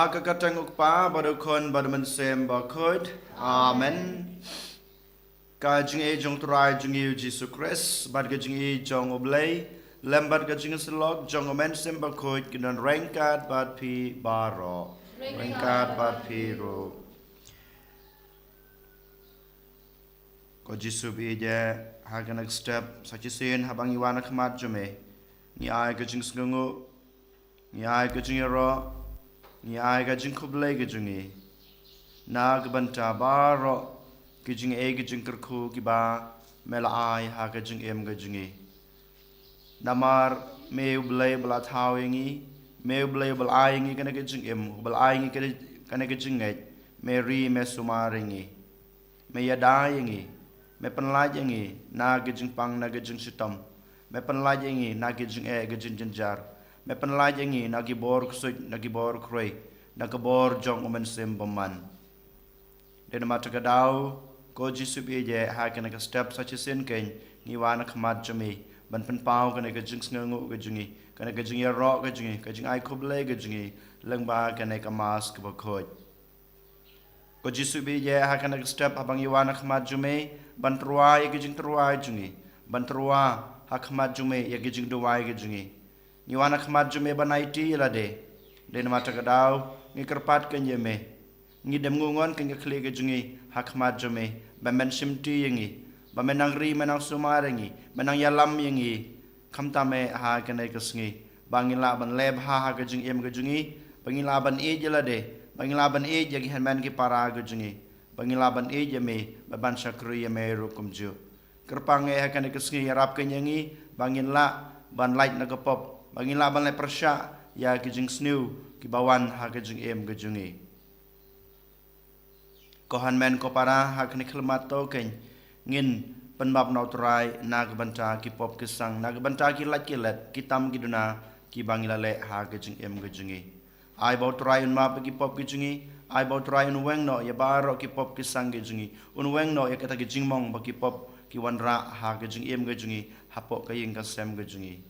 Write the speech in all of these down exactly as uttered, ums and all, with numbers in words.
Ka kyrteng U Kpa, bad U Khun, bad U Mynsiem Bakhuid. Amen. Ka jingïeit jong U Trai jong ngi U Jisu Khrist, bad ka jingïeit jong U Blei, lem bad ka jingïasyllok jong U Mynsiem Bakhuid, kin don ryngkat bad phi baroh. Ryngkat bad phi ruh. Ko Jisu ba ïeit, ha kane ka step sa shisien haba ngi wan ha khmat jong me, ngi ai ka jingsngewnguh, ngi ai ka jingïaroh, ngi ai ka jingkhublei ka jong ngi na ka bynta baroh ki jingaiei ki jingkyrkhu kiba me la ai ha ka jingim ka jong ngi. Namar me U Blei ba la thaw ïa ngi, me U Blei ba la ai ïa ngi kane ka jingim, ba la ai ïa ngi kane, kane ka jingngeit, me ri, me sumar ïa ngi. Me ïada ïa ngi, me pynlait ïa ngi na ki jingpang, na ki jingshitom, me pynlait ïa ngi na ki jingeh, ki jingjynjar, me pynlait ïa ngi na ki bor ksuid, na ki bor khrei, na ka bor jong U Mynsiem Bymman. Dei namar kata ka daw, ko Jisu ba ïeit, ha kane ka step sa shisien kein ngi wan ha khmat jong me ban pynpaw kane ka jingsngewnguh ka jong ngi, kane ka jingïaroh ka jong ngi, ka jingai khublei ka jong ngi lyngba kane ka Mass kaba khuid. Ko Jisu ba ïeit, ha kane ka step haba ngi wan ha khmat jong me ban tyrwa ïa ki jingtyrwa jong ngi, ban tyrwa ha khmat jong me ïa ki jingduwai ka jong ngi. Ngi wan ha khmat jong me ban aiti ïa lade. Dei namar kata ka daw ngi kyrpad kein ïa me. Ngi dem nguh ngon kein ka khlieh ka jong ngi ha khmat jong me, ba men shimti ïa ngi, ba men nang ri, men nang sumar ïa ngi, men nang ïalam ïa ngi. Khamtam eh ha kane ka sngi ba ngin lah ban leh bha ha ka jingim ka jong ngi, ba ngin lah ban ïeit ïa lade, ba ngin lah ban ïeit ïa ki hynmen ki para ka jong ngi, ba ngin lah ban ïeit ïa me, ba ban shakri ïa me ruh kumjuh. Kyrpang eh ha kane ka sngi, ïarap kein ïa ngi ba ngin lah ban lait na ka pop, ba ngin lah ban leh pyrshah ïa ki jingsniew kiba wan ha ka jingim ka jong ngi. Ko hynmen ko para, ha kane ka khmat to kein ngin pynmap na U Trai na ka bynta ki pop ki sang, na ka bynta ki lait ki let, ki tam ki duna kiba ngi la leh ha ka jingim ka jong ngi. Ai ba U Trai un map ïa ki pop ki jong ngi, ai ba U Trai un weng noh ïa baroh ki pop ki sang ki jong ngi, un weng noh ïa kata ki jingmong ba ki pop ki wanrah ha ka jingim ka jong ngi, hapoh ka ïing ka sem ka jong ngi.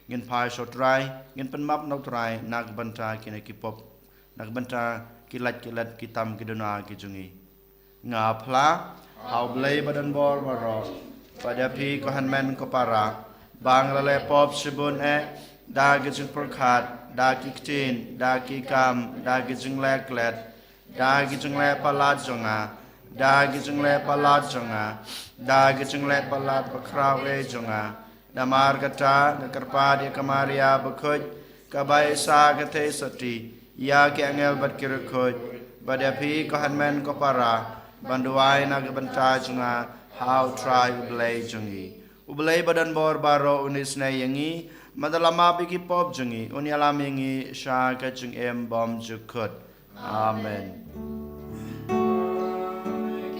Ngin phai sha U Trai, ngin pynmap na U Trai na ka bynta kine ki pop, na ka bynta ki lait ki let, ki tam ki duna ki jong ngi. Nga phla ha U Blei ba don bor baroh, bad ïa phi ko hynmen ko para, ba nga la leh pop shibun eh, da ki jingpyrkhat, da ki ktien, da ki kam, da ki jingleh klet, da ki jingleh palat jong nga, da ki jingleh palat jong nga, da ki jingleh palat bakhraw eh jong nga. Namar kata nga kyrpad ïa ka Maria bakhuid, kaba ïeit sa ka theisotti, ïa ki angel bad ki riewkhuid, bad ïa phi ko hynmen ko para, ban duwai na ka bynta jong nga ha U Trai U Blei jong ngi. U Blei ba don bor baroh un isynei ïa ngi, bad un ïalam ïa ki pop jong ngi, un ïalam ïa ngi sha ka jingim bymjukut. Amen.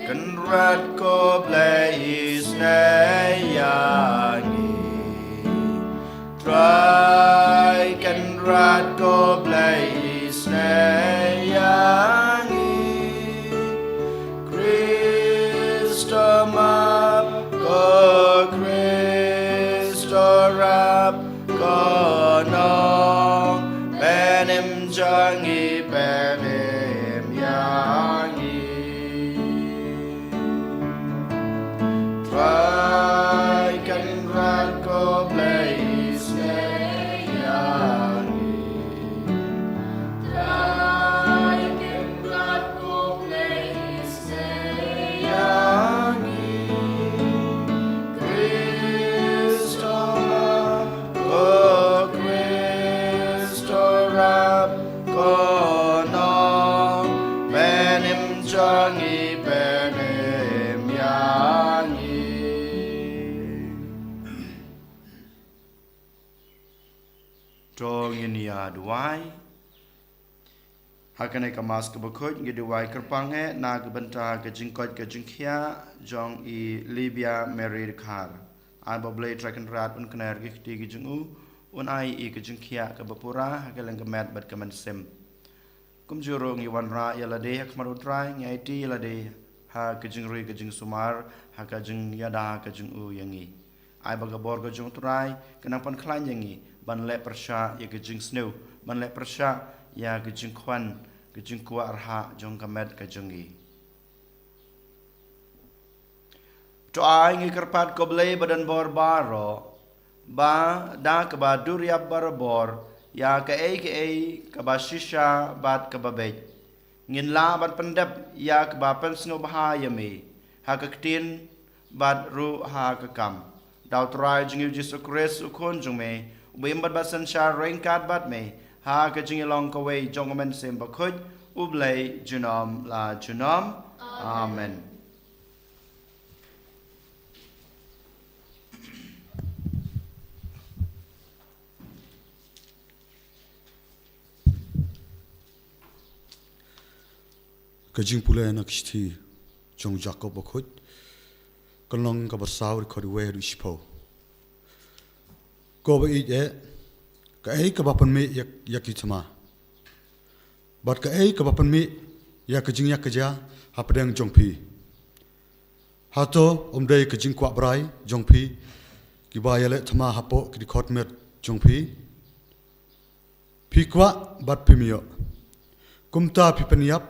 Kynrad ko Blei isynei ïa ngi. Trai Kynrad ko Blei isynei ïa ngi. Khrist map, ko Khrist rap, ko nongpynim jong ngi, pynim ïa ngi. Trai Kynrad ko Blei isynei ïa ngi. Trai Kynrad ko Blei isynei ïa ngi. Khrist map, ko Khrist rap, ko nongpynim jong ngi, pynim ïa ngi. To ngin ïa duwai. Ha kane ka Mass kaba khuid ngi duwai kyrpang eh na ka bynta ka jingkoit ka jingkhiah jong i Livia Mary Dkhar. Ai ba U Blei Trai Kynrad un kner ki kti ki jong u, un ai i ka jingkhiah kaba pura ha ka liang ka met bad ka mynsiem. Kumjuh ruh ngi wanrah ïa lade ha khmat U Trai, ngi aiti ïa lade ha ka jingri ka jingsumar, ha ka jingïada ka jong u ïa ngi. Ai ba ka bor ka jong U Trai kan nang pynkhlaiñ ïa ngi ban leh pyrshah ïa ka jingsniew, ban leh pyrshah ïa ka jingkhwan, ka jingkwah rhah jong ka met ka jong ngi. To ai ngi kyrpad ko Blei ba don bor baroh, ba da kaba duriap barabor ïa kaei kaei kaba shisha bad kaba beit, ngin lah ban pyndep ïa kaba pynsngewbha ïa me ha ka ktien bad ruh ha ka kam. Da U Trai jong ngi U Jisu Khrist U Khun jong me, uba im bad ba synshar ryngkat bad me ha ka jingïalong kawei jong U Mynsiem Bakhuid, U Blei junom la junom. Amen. Ka jingpule na ka shithi jong u Jakob Bakhuid, ka lynnong kaba saw, dkhot wei haduh shiphew. Ko ba ïeit eh, kaei kaba pynmih ïa, ïa ki thma, bad kaei kaba pynmih ïa ka jingïakajia hapdeng jong phi? Hato ym dei ka jingkwah brai jong phi kiba ïaleh thma hapoh ki dkhot met jong phi? Phi kwah bad phim ïoh. Kumta phi pynïap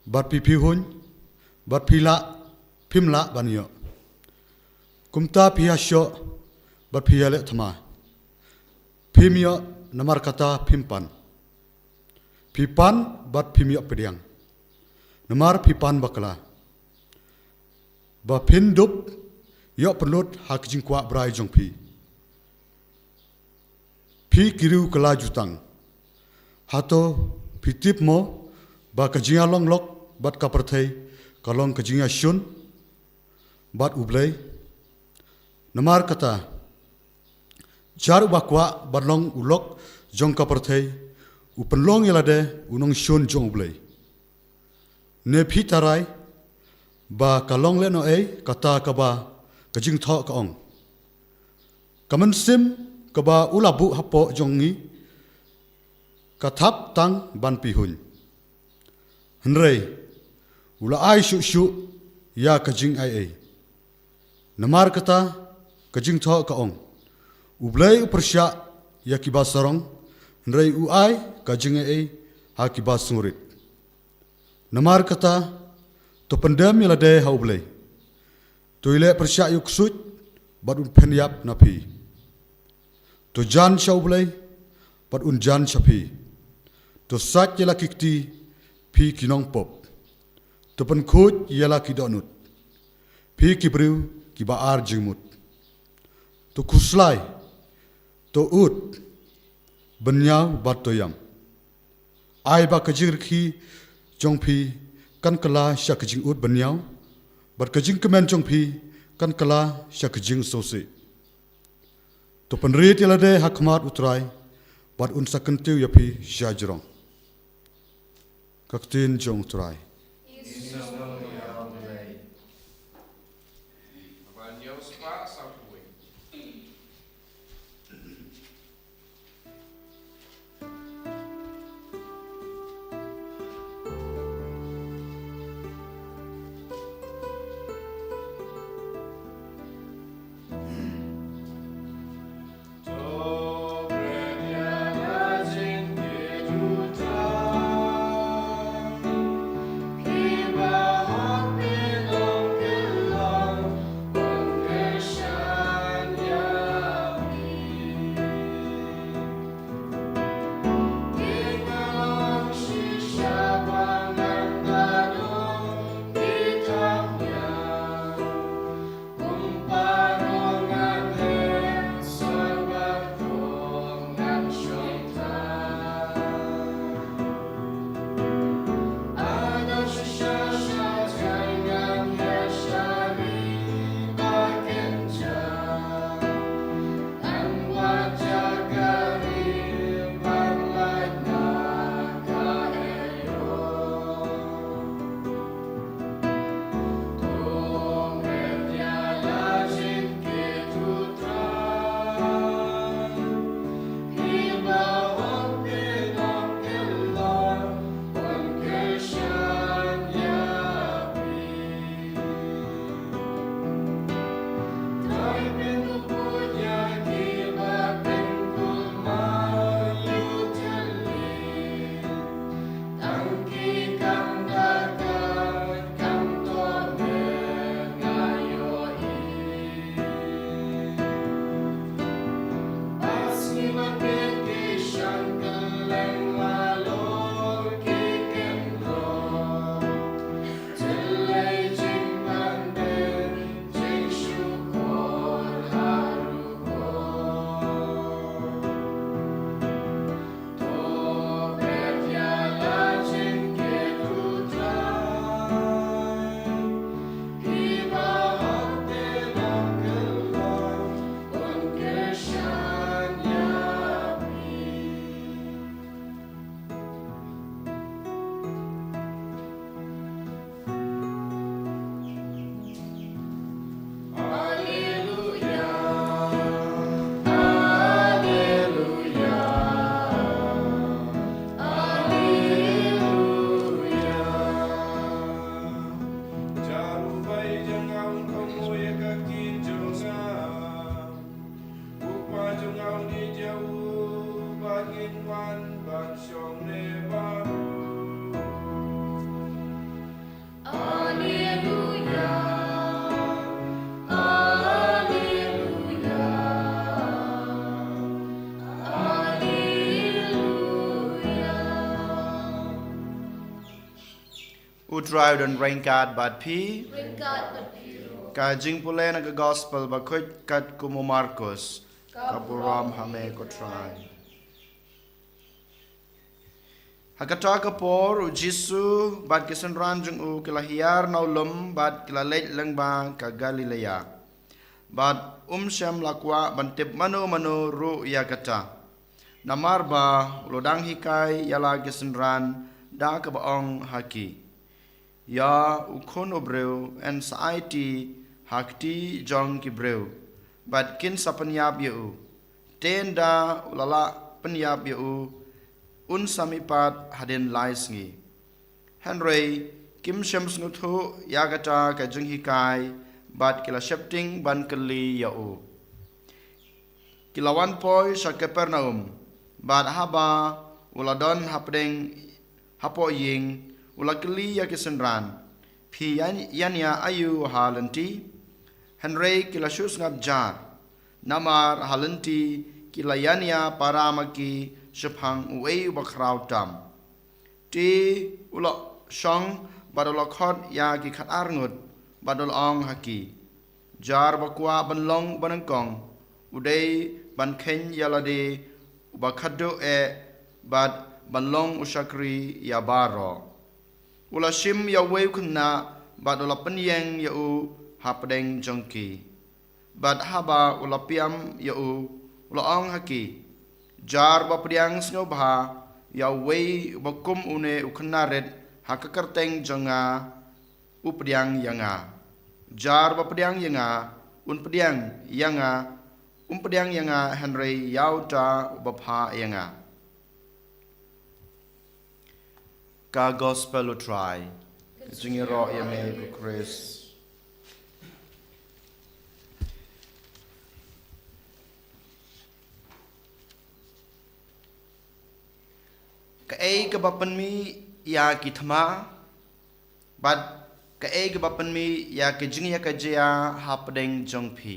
bad phi pyrhuñ, bad phi lah, phim lah ban ïoh. Kumta phi ha shoh bad phi ïaleh thma. Phim ïoh, namar kata phim pan. Phi pan bad phim ïoh pdiang, namar phi pan bakla, ba phin dup ïoh pynlut ha ka jingkwah brai jong phi. Phi ki riew kylla jutang, hato phi tip mo ba ka jingïalong lok bad ka pyrthei ka long ka jingïashun bad U Blei? Namar kata, jar uba kwah ban long u lok jong ka pyrthei, u pynlong ïalade u nongshun jong U Blei. Ne phi tharai ba ka long lehnohei kata kaba ka jingthoh ka ong? Ka mynsiem kaba u la buh hapoh jong ngi ka thap tang ban pyrhuñ, hynrei u la ai shuh shuh ïa ka jingaiei. Namar kata, ka jingthoh ka ong, U Blei u pyrshah ïa kiba sarong, hynrei u ai ka jingaiei ha kiba sngewrit. Namar kata, to pyndem ïalade ha U Blei. To ïaleh pyrshah ïa u ksuid, bad un pynïap na phi. To jan sha U Blei, bad un jan sha phi. To sait ïa la ki kti, phi ki nongpop. To pynkhuid ïa la ki dohnud, phi ki briew kiba ar jingmut. To khuslai, to ud, bynñiaw bad to ïam. Ai ba ka jingrkhie jong phi kan kylla sha ka jingud bynñiaw, bad ka jingkmen jong phi kan kylla sha ka jingsngewsih. To pynrit ïalade ha khmat U Trai, bad un sa kyntiew ïa phi shajrong. Ka ktien jong U Trai. U Trai u don ryngkat bad phi. Ryngkat bad phi ruh. Ka jingpule na ka gospel bakhuid katkum u Markus. Ka burom ha me ko Trai. Ha kata ka por u Jisu bad ki synran jong u ki la hiar na u lum bad ki la leit lyngba ka Galilea. Bad um shym la kwah ban tip mano mano ruh ïa kata. Namar ba u la dang hikai ïa la ki synran da kaba ong ha ki, ïa u Khun u briew yn sa aiti ha kti jong ki briew, bad kin sa pynïap ïa u. Te ynda u la lah pynïap ïa u, un sa mihpat hadien lai sngi. Hynrei kim shym sngewthuh ïa kata ka jinghikai, bad ki la sheptieng ban kylli ïa u. Ki la wan poi sha Kapernaum, bad haba u la don hapdeng hapoh ïing, u la kylli ïa ki synran, phi ïan-, ïania aïu ha lynti? Hynrei ki la shu sngap jar, namar ha lynti ki la ïania para ma ki shaphang uei uba khraw tam. Te u la shong bad u la khot ïa ki khatar ngut, bad u la ong ha ki, jar ba kwah ban long uba nyngkong, u dei ban kheiñ ïa lade uba khadduh eh, bad ban long u shakri ïa baroh. U la shim ïa uwei u khynnah, bad u la pynïeng ïa u hapdeng jong ki. Bad haba u la pynïap ïa u, u la ong ha ki, jar ba pdiang sngewbha ïa uwei uba kum une u khynnah rit ha ka kyrteng jong nga, u pdiang ïa nga. Jar ba pdiang ïa nga, un pdiang ïa nga, um pdiang ïa nga, hynrei ïa uta uba phah ïa nga. Ka gospel u Trai. Ka jingïaroh ïa me ko Khrist. Kaei kaba pynmih ïa ki thma, bad kaei kaba pynmih ïa ka jingïakajia hapdeng jong phi?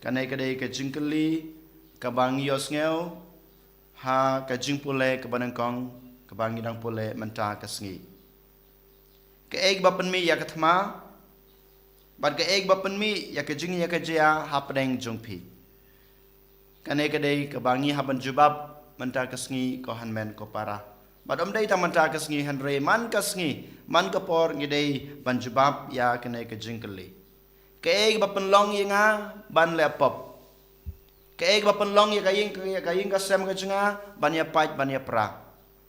Kane ka dei ka jingkylli kaba ngi ïohsngew ha ka jingpule kaba nyngkong kaba ngi dang pule mynta ka sngi. Kaei kaba pynmih ïa ka thma, bad kaei kaba pynmih ïa ka jingïakajia hapdeng jong phi? Kane ka dei kaba ngi hap ban jubab mynta ka sngi ko hynmen ko para. Bad ym dei tang mynta ka sngi hynrei man ka sngi, man ka por ngi dei ban jubab ïa kane ka jingkylli. Kaei kaba pynlong ïa nga ban leh pop? Kaei kaba pynlong ïa ka ïing, ïa ka ïing ka sem ka jong nga ban ïapait, ban ïapra,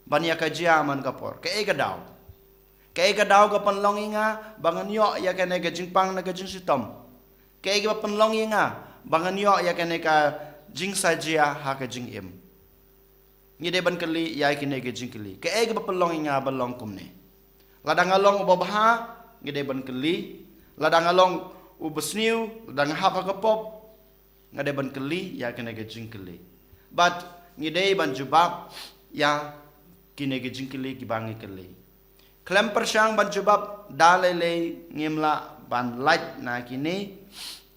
ban ïakajia man ka por? Kaei ka daw? Kaei ka daw ka pynlong ïa nga ba ngan ïoh ïa kane ka jingpang na ka jingshitom? Kaei kaba pynlong ïa nga ba ngan ïoh ïa kane ka jingsajia ha ka jingim? Ngi dei ban kylli ïa kine ki jingkylli. Kaei kaba pynlong ïa nga ban long kumne? Lada nga long uba bha, ngi dei ban kylli. Lada nga long uba sniew, lada nga hap ha ka pop, nga dei ban kylli ïa kine ki jingkylli. Bad ngi dei ban jubab ïa kine ki jingkylli kiba ngi kylli. Khlem pyrshang ban jubab da lei lei, ngim lah ban lait na kine,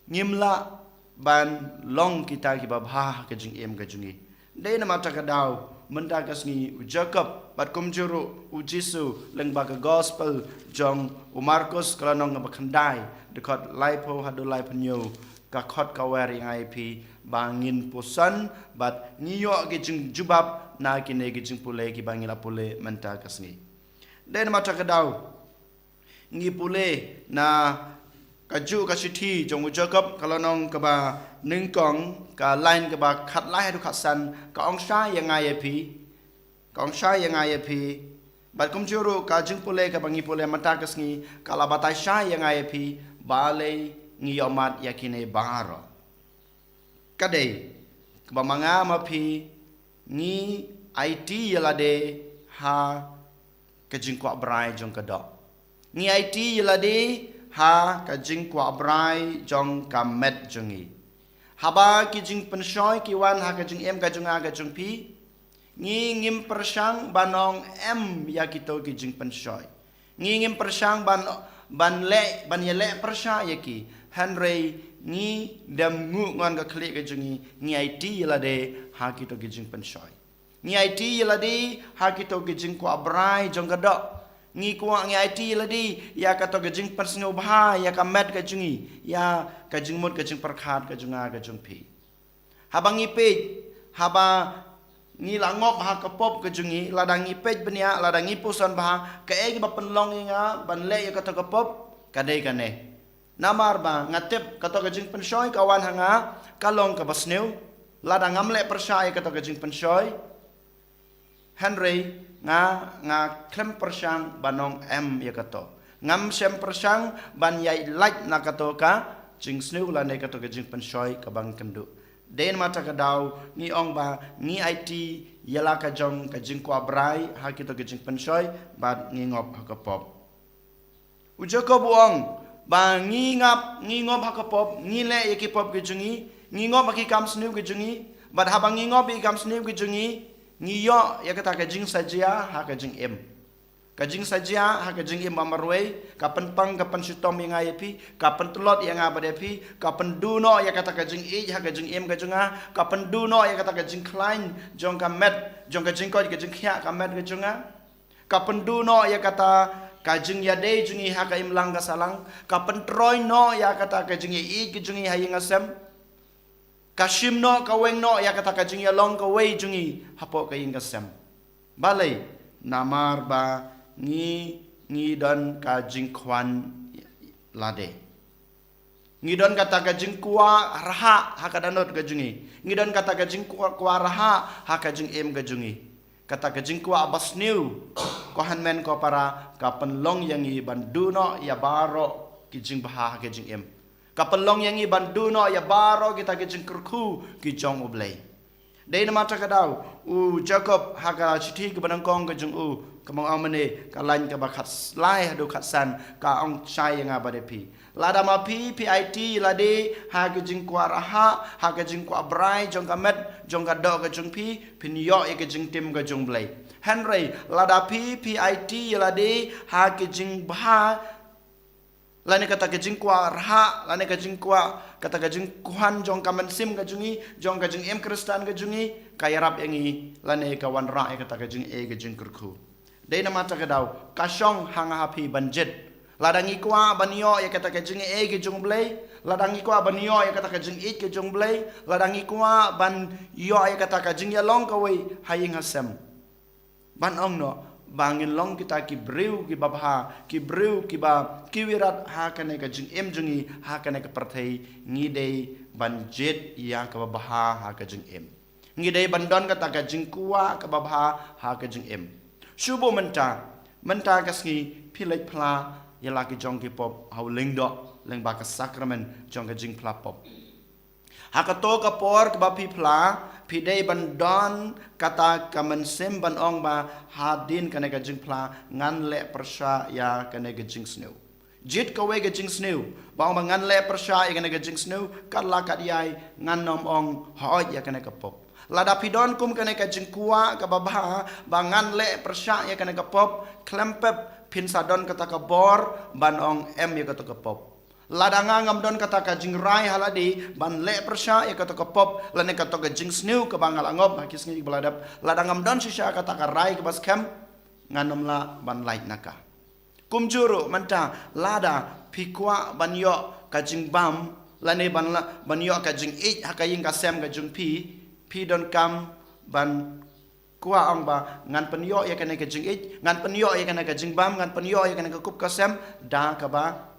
ngim lah ban long kita kiba bha ha ka jingim ka jong ngi. Dei namar kata ka daw mynta ka sngi u Jakob bad kumjuh ruh u Jisu lyngba ka gospel jong u Markus ka lynnong kaba khyndai, dkhot laiphew haduh laiphew hynñiew, ka khot ka wer ïa nga ïa phi ba ngin puson bad ngi ïoh ki jingjubab na kine ki jingpule kiba ngi la pule mynta ka sngi. Dei namar kata ka daw ngi pule na kajuh ka shithi jong u Jakob ka lynnong kaba nyngkong, ka lain kaba khatlai haduh khatsan, ka ong shai ïa nga ïa phi, ka ong shai ïa nga ïa phi. Bad kumjuh ruh ka jingpule kaba ngi pule mynta ka sngi ka la batai shai ïa nga ïa phi balei ngi ïohmad ïa kine baroh. Ka dei kaba ma nga ma phi ngi aiti ïa lade ha ka jingkwah brai jong ka doh. Ngi aiti ïa lade ha ka jingkwah brai jong ka met jong ngi. Haba ki jingpynshoi ki wan ha ka jingim ka jong nga ka jong phi, ngi ngim pyrshang ban ong em ïa kito ki jingpynshoi. Ngi ngim pyrshang ban, ban leh, ban ïaleh pyrshah ïa ki. Hynrei ngi dem nguh ngon ka khlieh ka jong ngi, ngi aiti ïa lade ha kito ki jingpynshoi. Ngi aiti ïa lade ha kito ki jingkwah brai jong ka doh. Ngi kwah, ngi aiti ïa lade ïa kato ka jingpynsngewbha ïa ka met ka jong ngi, ïa ka jingmut ka jingpyrkhat ka jong nga ka jong phi. Haba ngi peit, haba ngi la ngop ha ka pop ka jong ngi, lada ngi peit bniah, lada ngi pyrshang bha, kaei kaba pynlong ïa nga ban leh ïa kato ka pop, ka dei kane. Namar ba nga tip kato ka jingpynshoi ka wan ha nga, ka long kaba sniew. Lada ngam leh pyrshah ïa kato ka jingpynshoi, hynrei nga, nga khlem pyrshang ban ong em ïa kato. Ngam shym pyrshang ban ïaid lait na kato ka jingsniew lane kato ka jingpynshoi kaba nga kynduh. Dei namar kata ka daw ngi ong ba ngi aiti ïa la ka jong ka jingkwah brai ha kito ka jingpynshoi bad ngi ngop ha ka pop. U Jakob u ong ba ngi ngap, ngi ngop ha ka pop, ngi leh ïa ki pop ki jong ngi, ngi ngop ha ki kam sniew ki jong ngi, bad haba ngi ngop ïa ki kam sniew ki jong ngi, ngi ïoh ïa kata ka jingsa jia ha ka jingim. Ka jingsa jia ha ka jingim ba marwei, ka pynpang, ka pynshitom ïa nga ïa phi, ka pyntlot ïa nga bad ïa phi, ka pynduh noh ïa kata ka jingïeit ha ka jingim ka jong nga, ka pynduh noh ïa kata ka jingkhlaiñ jong ka met, jong ka jingkoit ka jingkhiah ka met ka jong nga. Ka pynduh noh ïa kata ka jingïadei jong ngi ha ka imlang ka sahlang. Ka pyntroi noh ïa kata ka jingïeit ka jong ngi ha ïing ha sem. Ka shim noh, ka weng noh ïa kata ka jingïalong kawei jong ngi hapoh ka ïing ka sem. Balei? Namar ba ngi, ngi don ka jingkwah lade. Ngi don kata ka jingkwah rhah ha ka dohnud ka jong ngi. Ngi don kata ka jingkwah, kwah rhah ha ka jingim ka jong ngi. Kata ka jingkwah ba sniew, ko hynmen ko para, ka pynlong ïa ngi ban duh noh ïa baroh ki jingbha ha ka jingim. Ka pynlong ïa ngi ban duh noh ïa baroh kita ki jingkyrkhu ki jong U Blei. Dei namar kata ka daw u Jakob ha ka shithi kaba nyngkong ka jong u, kaba nga ong mynne, ka lain kaba khatlai haduh khatsan, ka ong shai ïa nga bad ïa phi. Lada ma phi phi aiti ïa lade ha ka jingkwah rhah, ha ka jingkwah brai jong ka met, jong ka doh ka jong phi, phin ïoh ïa ka jingtim ka jong U Blei. Hynrei lada phi phi aiti ïa lade ha ka jingbha, lane kata ka jingkwah rhah, lane ka jingkwah, kata ka jingkwah jong ka mynsiem ka jong ngi, jong ka jingim Khristan ka jong ngi, ka ïarap ïa ngi, lane ka wanrah ïa kata ka jingeh ka jingkyrkhu. Dei namar kata ka daw, ka shong ha nga ha phi ban jied. Lada ngi kwah ban ïoh ïa kata ka jingeh ka jong U Blei, lada ngi kwah ban ïoh ïa kata ka jingïeit ka jong U Blei, lada ngi kwah ban ïoh ïa kata ka jingïalong kawei ha ïing ha sem. Ban ong noh ba ngin long kita ki briew kiba bha, ki briew kiba kiwirad ha kane ka jingim jong ngi, ha kane ka pyrthei, ngi dei ban jied ïa kaba bha ha ka jingim. Ngi dei ban don kata ka jingkwah kaba bha ha ka jingim. Shu bun mynta, mynta ka sngi phi leit phla ïa la ki jong ki pop ha u lyngdoh lyngba ka sakramen jong ka jingphla pop. Ha kato ka por kaba phi phla, phi dei ban don kata ka mynsiem ban ong ba hadien kane ka jingphla ngan leh pyrshah ïa kane ka jingsniew. Jied kawei ka jingsniew ba ong ba ngan leh pyrshah ïa kane ka jingsniew, kat la kat ïai ngan nym ong hooid ïa kane ka pop. Lada phi don kum kane ka jingkwah kaba bha ba ngan leh pyrshah ïa kane ka pop, khlem pep phin sa don kata ka bor ban ong em ïa kata ka pop. Lada nga ngam don kata ka jingrai ha lade ban leh pyrshah ïa kato ka pop lane kato ka jingsniew kaba nga la ngop ha ki sngi ba la dep, lada ngam don shisha kata ka rai kaba skhem, ngan nym lah ban lait na ka. Kumjuh ruh mynta, lada phi kwah ban ïoh ka jingbam lane ban la, ban ïoh ka jingïeit ha ka ïing ka sem ka jong phi, phi donkam ban kwah ong ba ngan pynïoh ïa kane ka jingïeit, ngan pynïoh ïa kane ka jingbam, ngan pynïoh ïa kane ka kup ka sem da kaba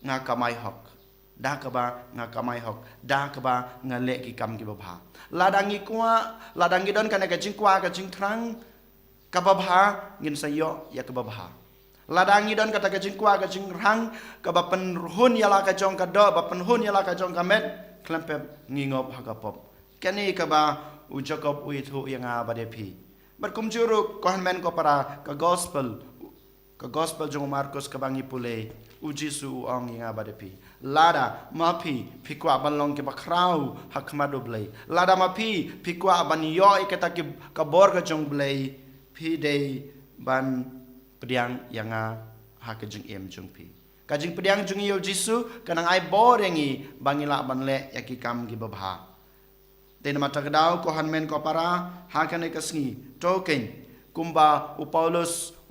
nga kamai hok. Da kaba nga kamai hok, da kaba nga leh ki kam kiba bha. Lada ngi kwah, lada ngi don kane ka jingkwah ka jingthrang kaba bha, ngin sa ïoh ïa kaba bha. Lada ngi don kata ka jingkwah ka jingthrang kaba pynhun ïa la ka jong ka doh, ba pynhun ïa la ka jong ka met, khlem pep ngi ngop ha ka pop. Kane kaba u Jakob u ïathuh ïa nga bad ïa phi. Bad kumjuh ruh ko hynmen ko para, ka gospel, ka gospel jong u Markus kaba ngi pule, u Jisu u ong ïa nga bad ïa phi, lada ma phi phi kwah ban long kiba khraw ha khmat U Blei, lada ma phi phi kwah ban ïoh ïa kata ki, ka bor ka jong U Blei, phi dei ban pdiang ïa nga ha ka jingim jong phi. Ka jingpdiang jong ngi ïa u Jisu ka nang ai bor ïa ngi ba ngi lah ban leh ïa ki kam kiba bha. Te namar kata ka daw ko hynmen ko para, ha kane ka sngi, to keiñ, kumba u Paulus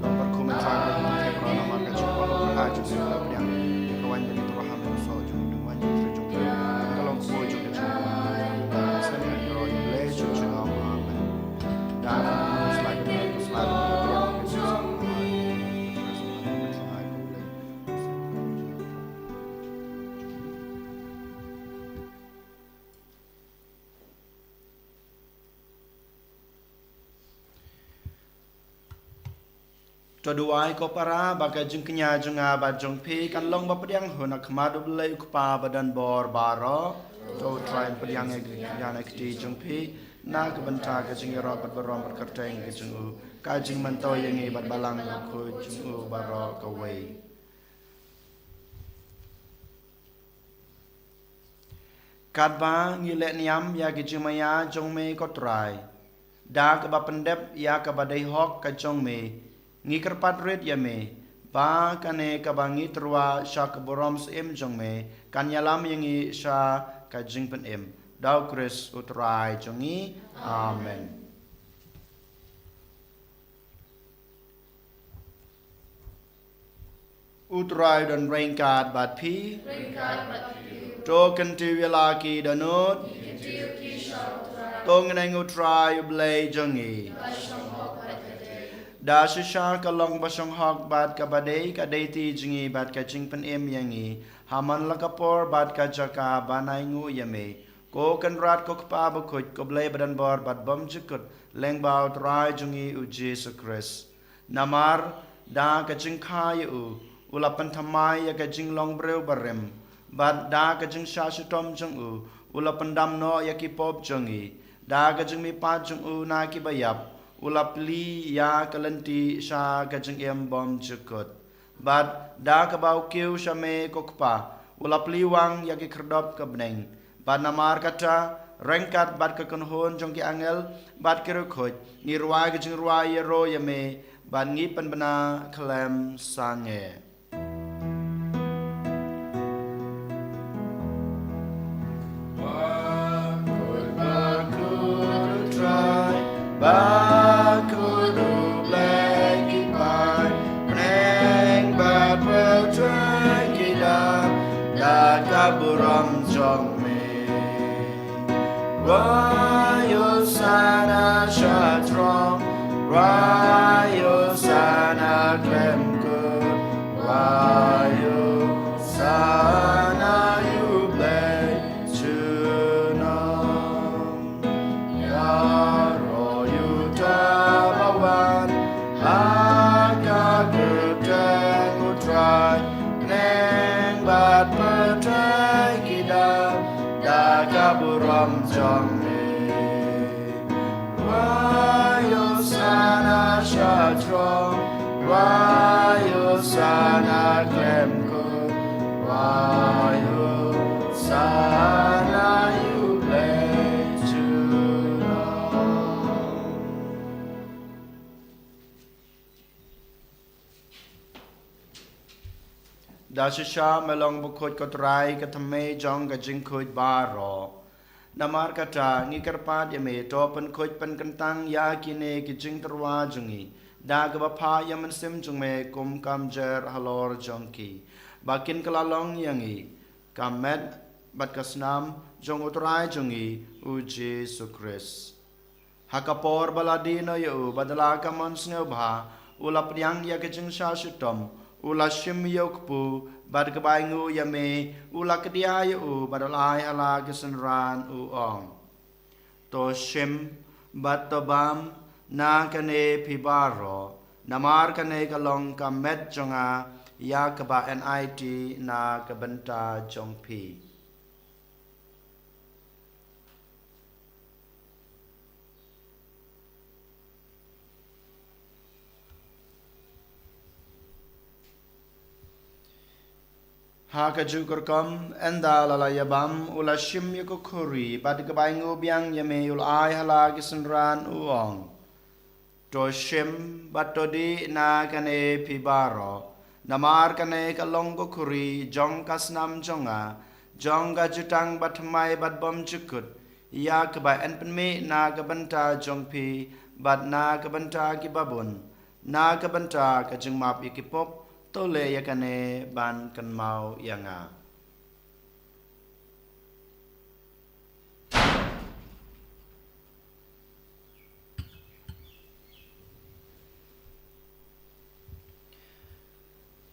Long barkhum ïa U Trai, ba u pynthikna namar ka jingpynlong ka jong u, la pdiang ïa ka waiñ bad ïa ka ruh ha mynstep jong u, u waiñ u Trai jong u. Ka long kaba jong ka jingpynlong ka jong u, ka sem ka jong u Blei jong u. Amen. Da ka slai ka slai ka pdiang ka jong u. To duwai ko para, ba ka jingkñia jong nga bad jong phi kan long ba pdiang hun ha khmat U Blei U Kpa badonbor baroh. To U Trai un pdiang ïa ka kñia na ka kti jong phi na ka bynta ka jingïarap bad burom bad kyrteng ka jong u, ka jingmyntoi ïa ngi bad Balang Bakhuid jong u baroh kawei. Katba ngi leh niam ïa ka jingmaïa jong me ko Trai, da kaba pyndep ïa kaba dei hok ka jong me, ngi kyrpad rit ïa me ba kane kaba ngi tyrwa sha ka burom syiem jong me kan ïalam ïa ngi sha ka jingpynim. Da U Khrist U Trai jong ngi. Amen. U Trai don ryngkat bad phi. Ryngkat bad phi. To kyntiew ïa la ki dohnud. Ki kyntiew ki sha U Trai. To ngin ïeng ha U Trai U Blei jong ngi. Ka shong hok bad ka dei. Da shisha ka long ba shong hok bad kaba dei, ka dei ti jong ngi bad ka jingpynim ïa ngi ha man la ka por bad ka jaka ban ainguh ïa me, ko Kynrad ko Kpa Bakhuid, ko Blei badonbor bad bymjukut, lyngba U Trai jong ngi U Jisu Khrist. Namar Da ka jingkha ïa u, u la pynthymmai ïa ka jinglong briew barim, bad da ka jingshah shitom jong u, u la pyndam noh ïa ki pop jong ngi. Da ka jingmihpat jong u na ki baïap, u la plie ïa ka lynti sha ka jingim bymjukut. Bad da kaba u kiew sha me ko Kpa, u la plie wang ïa ki khyrdop ka bneng. Bad namar kata, ryngkat bad ka kynhun jong ki angel, bad ki riewkhuid, ngi rwai ka jingrwai ïaroh ïa me, bad ngi pynbna khlem sangeh. Bakut, bakut, Trai, bakut, U Blei ki paid, bneng bad pyrthei ki dap da ka burom jong me. Rwai Hosana sha throne, rwai Hosana khlem kut, rwai Hosana ïa U Blei junom. Ïaroh ïa uta uba wan ha ka kyrteng U Trai, bneng bad pyrthei ki dap da ka burom jong me. Rwai Hosana sha throne, rwai Hosana khlem kut, rwai Hosana ïa U Blei junom. Da shisha me long bakhuid ko Trai, ka thymmei jong ka jingkhuid baroh. Namar kata, ngi kyrpad ïa me, to pynkhuid pynkyntang ïa kine ki jingtyrwa jong ngi da kaba phah ïa u Mynsiem jong me kum ka mjer halor jong ki, ba kin kylla long ïa ngi ka met bad ka snam jong U Trai jong ngi U Jisu Khrist. Ha ka por ba la dih noh ïa u, bad da la ka mon sngewbha, u la pdiang ïa ka jingshah shitom, u la shim ïa u kpu, bad kaba ainguh ïa me, u la kdiah ïa u, bad da la ai ha la ki synran, u ong: To shim, bad to bam na kane phi baroh, namar kane ka long ka met jong nga, ïa kaba enait na ka bynta jong phi. Ha kajuh ka rukom, ynda la la ïabam, u la shim ïa ka khuri, bad kaba ainguh biang ïa me, u la ai ha la ki synran, u ong: To shim bad to dih na kane phi baroh, namar kane ka long ka khuri jong ka snam jong nga, jong ka jutang bathymmai bad bymjukut, ïa kaba yn pynmih na ka bynta jong phi bad na ka bynta ki babun, na ka bynta ka jingmap ïa ki pop. To leh ïa kane ban kynmaw ïa nga.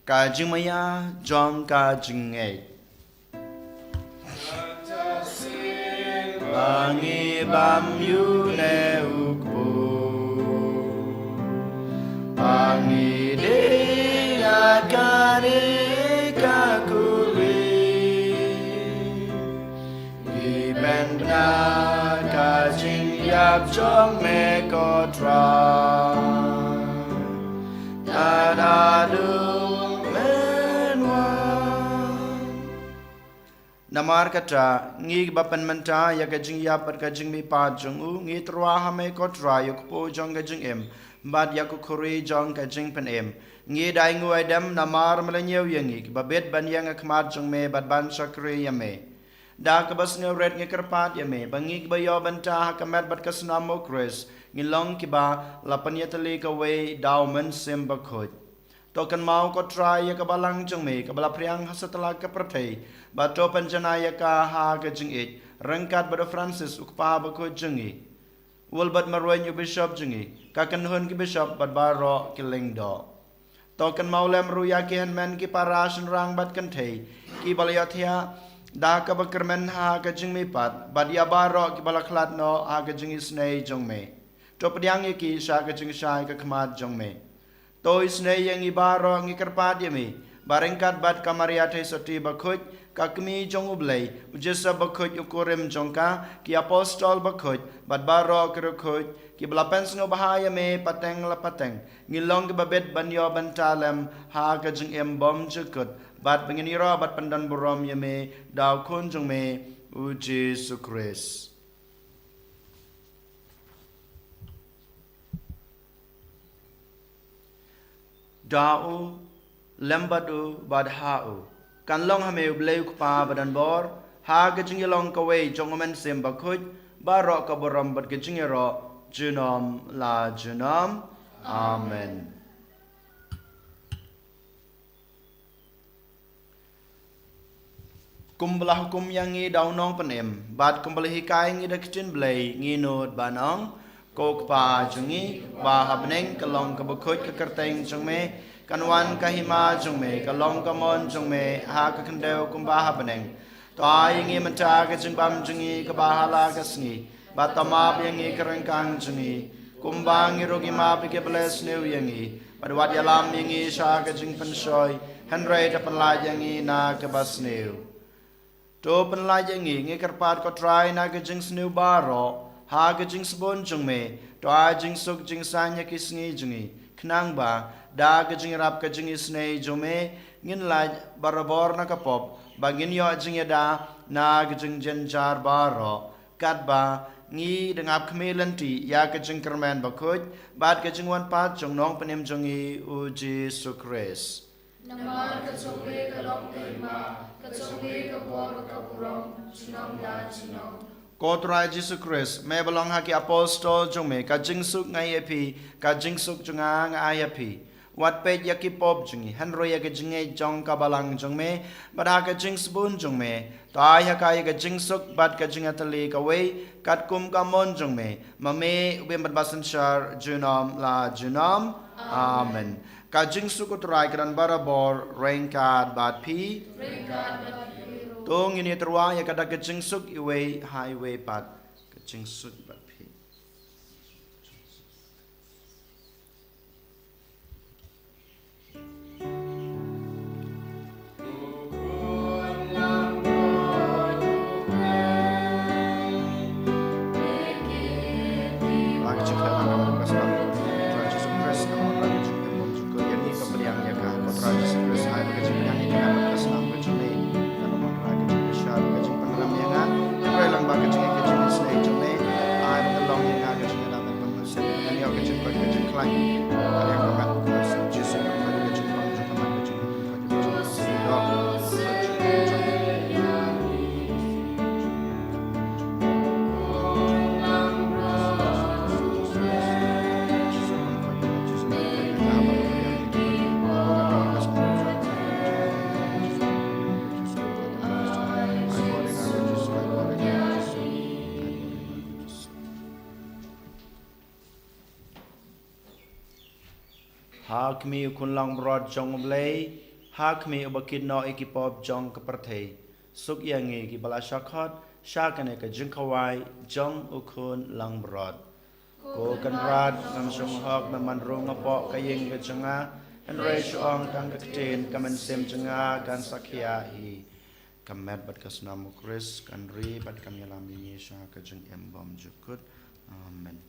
Ka jingmaïa jong ka jingngeit. Ba ngi bam ïa une u kpu, ba ngi dih ïa kane ka khuri, ngi pynbna ka jingïap jong me ko Trai, tad haduh men wan. Namar kata, ngi ba pynmynta ïa ka jingïap bad ka jingmihpat jong u, ngi tyrwa ha me ko Trai ïa u kpu jong ka jingim bad ïa ka khuri jong ka jingpynim. Ngi da ainguh aidem namar me la ñiew ïa ngi kiba bit ban ïeng ha khmat jong me bad ban shakri ïa me. Da kaba sngewrit ngi kyrpad ïa me ba ngi kiba ïoh bynta ha ka met bad ka snam u Khrist, ngin long kiba la pynïatylli kawei da u Mynsiem Bakhuid. To kynmaw ko Trai ïa ka balang jong me kaba la phriang ha satlak ka pyrthei, bad to pynjanai ïa ka ha ka jingïeit ryngkat bad u Francis u kpa bakhuid jong ngi, u Wilbert Marwein u bishop jong ngi, ka kynhun ki bishop bad baroh ki lyngdoh. To kynmaw lem ruh ïa ki hynmen ki para shynrang bad kynthei kiba la ïohthiah da kaba kyrmen ha ka jingmihpat, bad ïa baroh kiba la khlad noh ha ka jingisynei jong me. To pdiang ïa ki sha ka jingshai ka khmat jong me. To isynei ïa ngi baroh, ngi kyrpad ïa me ba ryngkat bad ka Maria Theisotti bakhuid, ka Kmie jong U Blei, u Joseph bakhuid u kurim jong ka, ki apostol bakhuid bad baroh ki riewkhuid kiba la pynsngewbha ïa me pateng la pateng, ngin long kiba bit ban ïoh bynta lem ha ka jingim bymjukut, bad ba ngin ïaroh bad pyndonburom ïa me da U Khun jong me, U Jisu Khrist. Da u, lem bad u, bad ha u, kan long ha me U Blei U Kpa badonbor, ha ka jingïalong kawei jong U Mynsiem Bakhuid, baroh ka burom bad ka jingïaroh, junom la junom. Amen. Kumba la hukum ïa ngi da u Nongpynim, bad kumba la hikai ngi da ka ktien Blei, ngi nud ban ong: Ko Kpa jong ngi, ba ha bneng, ka long kaba khuid ka kyrteng jong me, kan wan ka hima jong me, ka long ka mon jong me, ha ka khyndew kumba ha bneng. To ai ïa ngi mynta ka jingbam jong ngi kaba ha la ka sngi, bad to map ïa ngi ka ryngkang jong ngi, kumba ngi ruh ngi map ïa kiba leh sniew ïa ngi, bad wat ïalam ïa ngi sha ka jingpynshoi, hynrei to pynlait ïa ngi na kaba sniew. To pynlait ïa ngi, ngi kyrpad ko Trai, na ka jingsniew baroh, ha ka jingsbun jong me, to ai jingsuk jingsaiñ ïa ki sngi jong ngi, khnang ba da ka jingïarap ka jingisynei jong me, ngin lait barabor na ka pop, ba ngin ïoh jingïada na ka jingjynjar baroh, katba ngi dang ap khmih lynti ïa ka jingkyrmen bakhuid bad ka jingwan pat jong u Nongpynim jong ngi, U Jisu Khrist. Namar ka jong me ka long ka hima, ka jong me ka bor, ka burom, junom la junom. Ko Trai Jisu Khrist, me ba la ong ha ki apostol jong me: Ka jingsuk nga ai ïa phi, ka jingsuk jong nga nga ai ïa phi. Wat peit ïa ki pop jong ngi, hynrei ïa ka jingngeit jong ka balang jong me, bad ha ka jingsbun jong me, to ai ha ka ïa ka jingsuk bad ka jingïatylli kawei, katkum ka mon jong me, ma me u bym bad basynshar, junom la junom. Amen. Ka jingsuk u Trai ka don barabor ryngkat bad phi. To ngin ïatyrwa ïa ka da ka jingsuk iwei ha iwei pat. Ka jingsuk bad phi. Ha khmih u Khun Langbrot jong U Blei, ha khmih uba kit noh ïa ki pop jong ka pyrthei, suk ïa ngi kiba la shah khot sha kane ka jingkhawai jong u Khun Langbrot. Ko Kynrad, ngam shym hok ba man rung hapoh ka ïing ka jong nga, hynrei shu ong tang ka ktien, ka mynsiem jong nga kan sa khia hi. Ka met bad ka snam u Khrist kan ri bad kan ïalam ïa ngi sha ka jingim bymjukut. Amen.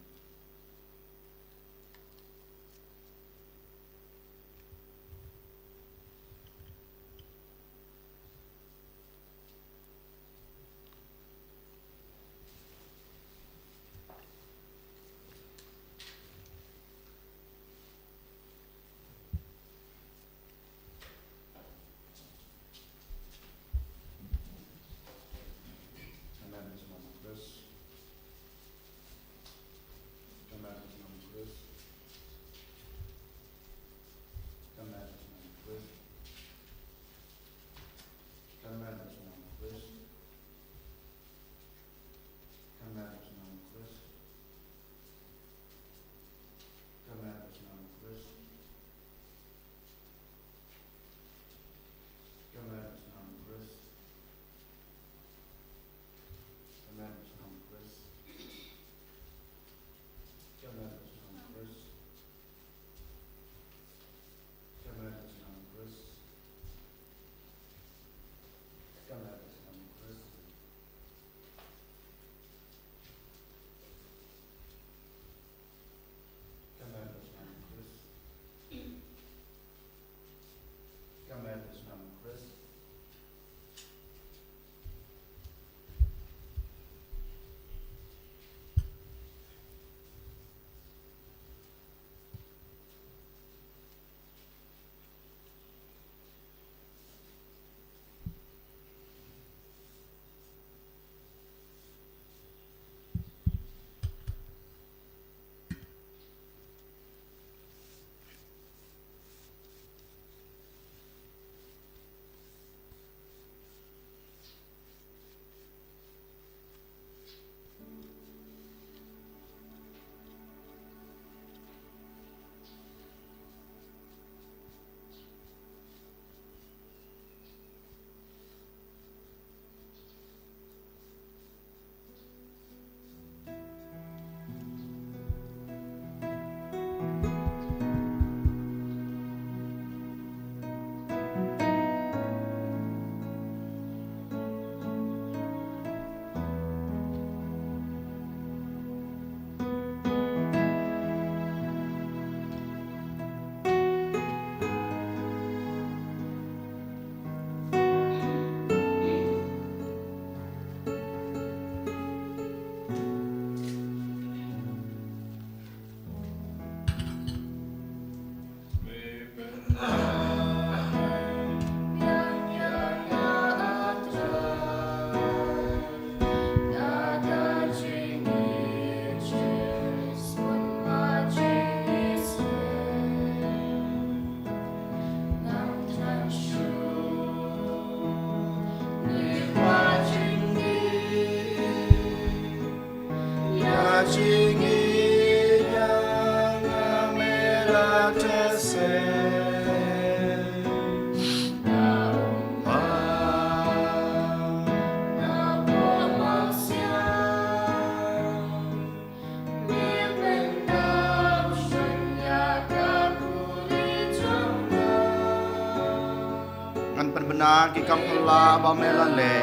Ngan pynbna ki kam phylla ba me la leh.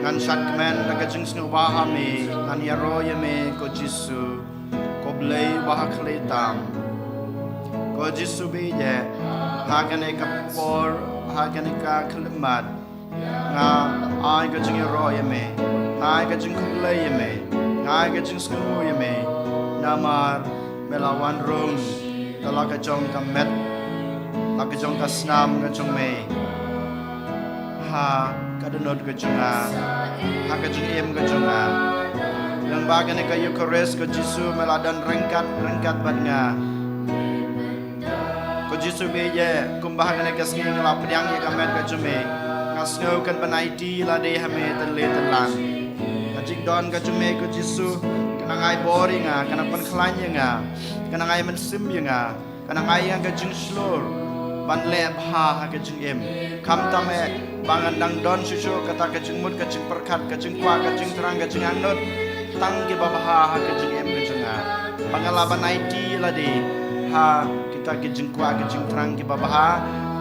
Ngan shadkmen da ka jingsngewbha ha me. Ngan ïaroh ïa me ko Jisu, ko Blei ba ha khlieh tam. Ko Jisu baieit, ha kane ka por, ha kane ka khyllipmat, nga ai ka jingïaroh ïa me, nga ai ka jingkhublei ïa me, nga ai ka jingsngew ïa me. Namar me la wan rung da la ka jong ka met, la ka jong ka snam ka jong me ha ka dohnud ka jong nga, ha ka jingim ka jong nga. Lyngba kane ka Eukharist ko Jisu me la don ryngkat ryngkat bad nga. Ko Jisu baieit, kumba ha kane ka sngi nga la pdiang ïa ka met ka jong me, nga sngew kan ban aiti lade ha me tang le tang lang. Ka jingdon ka jong me ko Jisu ka nang ai bor ïa nga, ka nang pynkhlaiñ ïa nga, ka nang ai mynsiem ïa nga, ka nang ai ïa nga ka jingshlur ban leh bha ha ka jingim. Khamtam eh ba ngan dang don shuh shuh kata ka jingmut, ka jingpyrkhat, ka jingkwah, ka jingthrang, ka jingangnud tang kiba bha ha ka jingim ka jong nga. Ba nga lah ban aiti lade ha kita ki jingkwah, ki jingthrang kiba bha,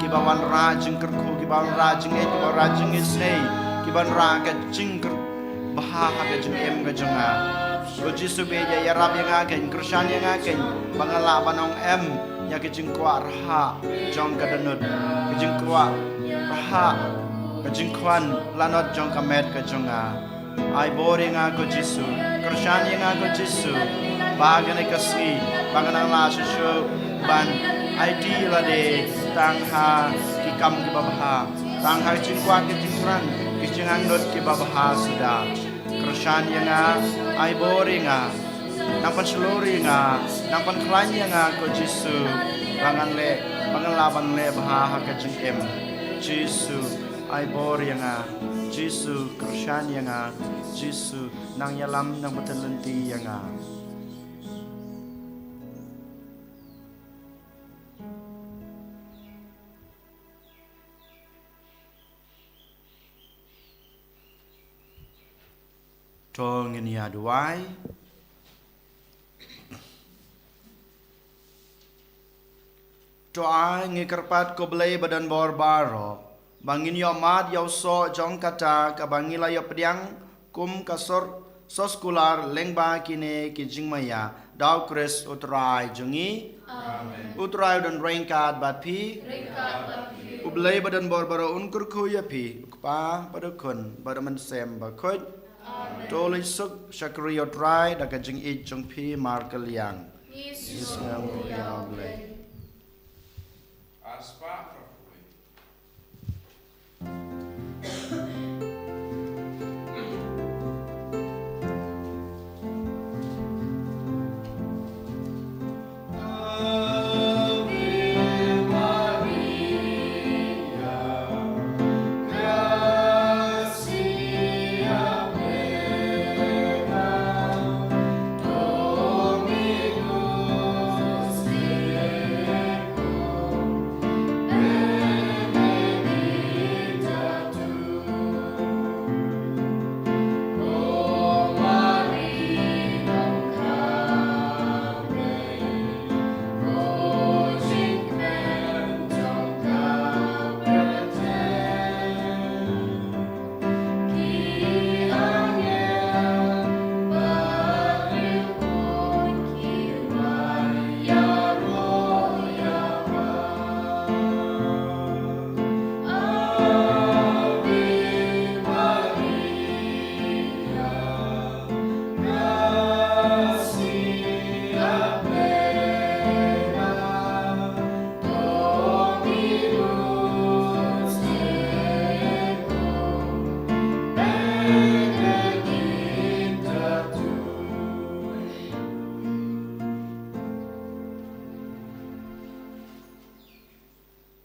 kiba wanrah jingkyrkhu, kiba wanrah jingngeit, kiba wanrah jingisynei, kiba wanrah ka jingkyrkhu bha ha ka jingim ka jong nga. Ko Jisu baieit, ïarap ïa nga kein, kyrshan ïa nga kein, ba nga lah ban ong em ïa ka jingkwah rhah jong ka dohnud, ka jingkwah rhah, ka jingkwah lanot jong ka met ka jong nga. Ai bor ïa nga ko Jisu, kyrshan ïa nga ko Jisu, ba kane ka sngi ba nga nang lah shuh shuh ban aiti lade tang ha ki kam kiba bha, tang ha ki jingkwah, ki jingthrang, ki jingangnud kiba bha suda. Kyrshan ïa nga, ai bor ïa nga, nang pynshlur ïa nga, nang pynkhlaiñ ïa nga ko Jisu, ba ngan leh, ba ngan lah ban leh bha ha ka jingim. Jisu, ai bor ïa nga. Jisu, kyrshan ïa nga. Jisu, nang ïalam, nang bteng lynti ïa nga. To ngin ïa duwai. To ai ngi kyrpad ko Blei ba don bor baroh, ba ngin ïoh mad ïa u soh jong kata kaba ngi la ïoh pdiang kum ka sor, soskular lyngba kine ki jingmaïa, da u Khrist u Trai jong ngi. Amen. U Trai u don ryngkat bad phi. Ryngkat bad phi. U Blei ba don bor baroh un kyrkhu ïa phi, u Kpa bad u Khun bad u Mynsiem Bakhuid. Amen. To leit suk sha ka ri U Trai da ka jingïeit jong phi markylliang. Ngi sngewbha ïa U Blei.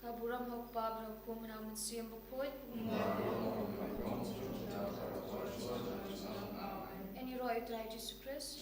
Ka burom ha u Kpa bad ha u Khun bad ha u Mynsiem Bakhuid. Ïaroh ïa u Trai Jisu Khrist.